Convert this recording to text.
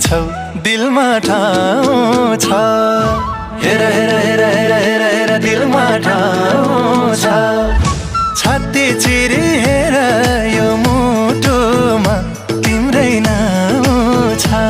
छौ दिलमा ठाउँ छ हेर हेर हेर हेर हेर हेर दिलमा ठाउँ छ छाती चिरी हेर यो मुटुमा तिम्रै नाउँ छ